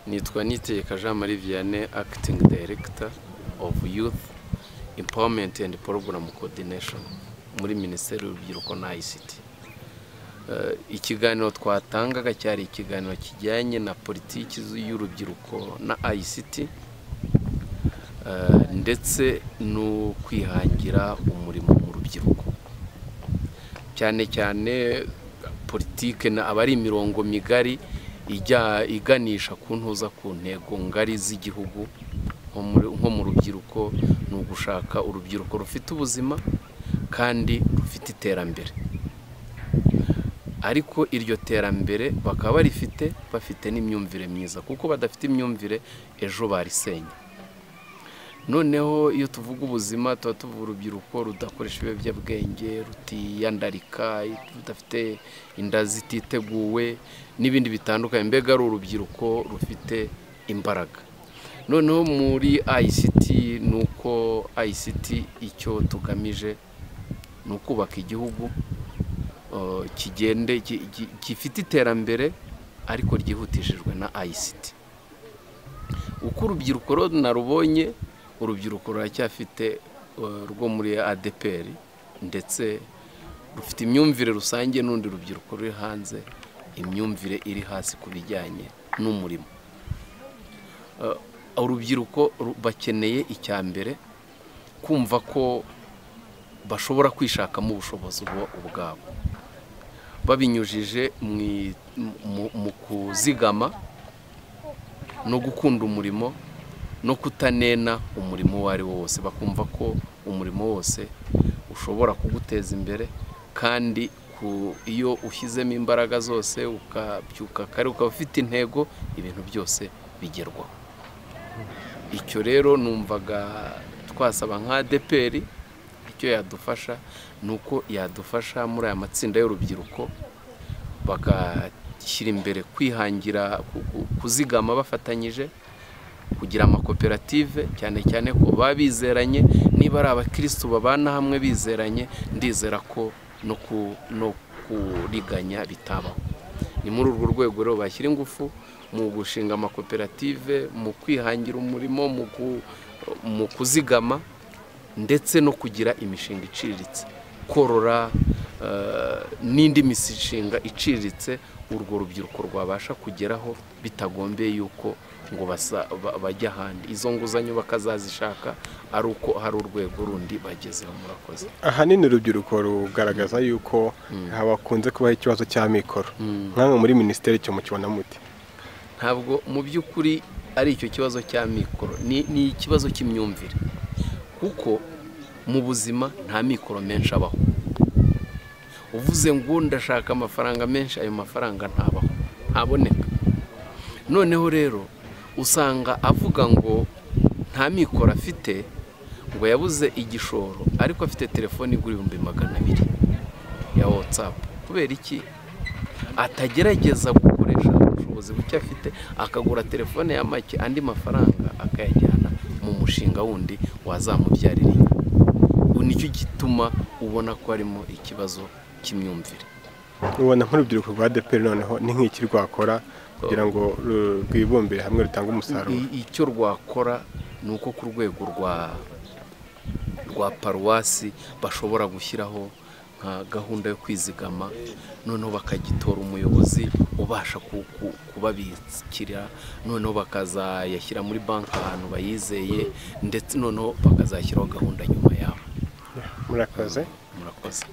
Nitwa Niyitegeka Jean Marie Vianney, Acting Director of Youth Empowerment and Program Coordination muri Minisiteri y'Urubyiruko na ICT. Ikiganiro twatangaga cyari ikiganiro kijyanye na politiki y'urubyiruko na ICT, ndetse no kwihangira umurimo mu rubyiruko. Cyane cyane politike aba ari imirongo migari ijya iganisha ku ntuza ku ntego ngari z'igihugu. Nko mu rubyiruko ni ugushaka urubyiruko rufite ubuzima kandi rufite iterambere, ariko iryo terambere bakaba barifite bafite n'imyumvire myiza, kuko badafite imyumvire ejo barisenya. Noneho iyo tuvuga ubuzima tuba tuvuga urubyiruko rudakoresha ibiyobyabwenge, rutiyandarika, rudafite inda zititeguwe n'ibindi bitandukanye, mbega ari urubyiruko rufite imbaraga. Noneho muri ICT ni uko ICT icyo tugamije ni ukubaka igihugu kigende gifite iterambere ariko ryihutishijwe na ICT. Uko urubyiruko narubonye, urubyiruko ruracyafite rwo muri ADEPR, ndetse rufite imyumvire rusange n'undi rubyiruko ruri hanze, imyumvire iri hasi ku bijyanye n'umurimo. Urubyiruko bakeneye icya mbere kumva ko bashobora kwishakamo ubushobozi ubwabo, babinyujije mu kuzigama no gukunda umurimo no kutanena umurimo uwo ari wo wose, bakumva ko umurimo wose ushobora kuguteza imbere, kandi iyo ushyizemo imbaraga zose ukabyuka kare ukaba ufite intego, ibintu byose bigerwaho. Icyo rero numvaga twasaba nka ADEPR, icyo yadufasha ni uko yadufasha muri aya matsinda y'urubyiruko, bagashyira imbere kwihangira, kuzigama bafatanyije, kugira amakoperative, cyane cyane ko baba bizeranye. Niba ari abakirisitu babana hamwe bizeranye, ndizera ko no kuriganya bitabaho. Ni muri urwo rwego rero bashyira ingufu mu gushinga amakoperative, mu kwihangira umurimo, mu kuzigama, ndetse no kugira imishinga iciriritse, korora n'indi mishinga iciriritse urwo rubyiruko rwabasha kugeraho bitagombeye yuko ngo bajya ahandi. Izo nguzanyo bakazazishaka ari uko hari urwego rundi bagezeho. Murakoze. Ahanini urubyiruko rugaragaza yuko habakunze kubaho ikibazo cy'amikoro. Nkamwe muri minisiteri icyo mukibona mute? Ntabwo mu by'ukuri ari icyo kibazo cy'amikoro, ni ikibazo cy'imyumvire, kuko mu buzima nta mikoro menshi abaho. Uvuze ngo ndashaka amafaranga menshi, ayo mafaranga ntabaho, ntaboneka. Noneho rero usanga avuga ngo nta mikoro afite, ngo yabuze igishoro, ariko afite telefone igura 200,000 ya WhatsApp. Kubera iki atagerageza gukoresha ubushobozi buke afite akagura telefone ya make, andi mafaranga akayajyana mu mushinga wundi wazamubyarira inyungu? Nicyo gituma ubona ko harimo ikibazo cy'imyumvire. Ubona nk'urubyiruko rwa ADEPR noneho ni nk'iki rwakora kugira ngo rwibumbire hamwe rutange umusaruro? Icyo rwakora ni uko ku rwego rwa paruwasi bashobora gushyiraho nka gahunda yo kwizigama, noneho bakagitora umuyobozi ubasha kubabikira, noneho bakazayashyira muri banki ahantu bayizeye, ndetse noneho bakazashyiraho gahunda nyuma yabo. Murakoze. Murakoze.